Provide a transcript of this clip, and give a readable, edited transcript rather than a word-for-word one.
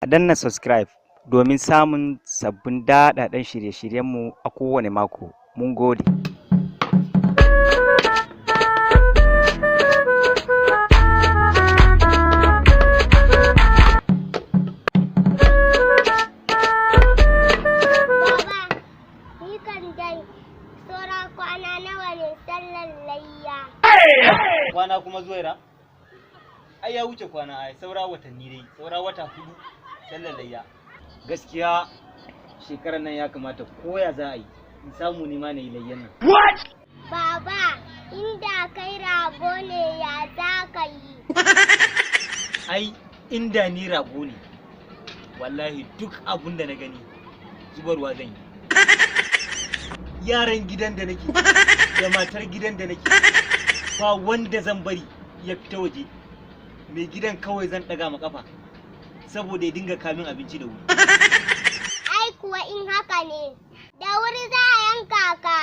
Danna subscribe domin samun sabbin daɗaɗɗen shirye-shiryenmu a kowane mako. Mun gode. Baba, ni kan dai saura kwana nawa ne sallar layya? Kwana kuma, Zuwaira? Ai ya wuce kwana, ai saura watanni dai, saura wata 4 sallar layya. Gaskiya shekarar nan ya kamata koya za a yi in samu ni ma na yi layyan nan. Baba, inda kai rago ne, ya za ka yi? Ai inda ni rago ne, wallahi duk abun da na gani zubarwa zan yi. Yaran gidan da nake da matar gidan da nake, ba wanda zan bari ya fita waje. Mai gidan kawai zan ɗaga ma kafa saboda ya dinga kamin abinci da wuri. Ai kuwa in haka ne, da wuri za a yanka ka.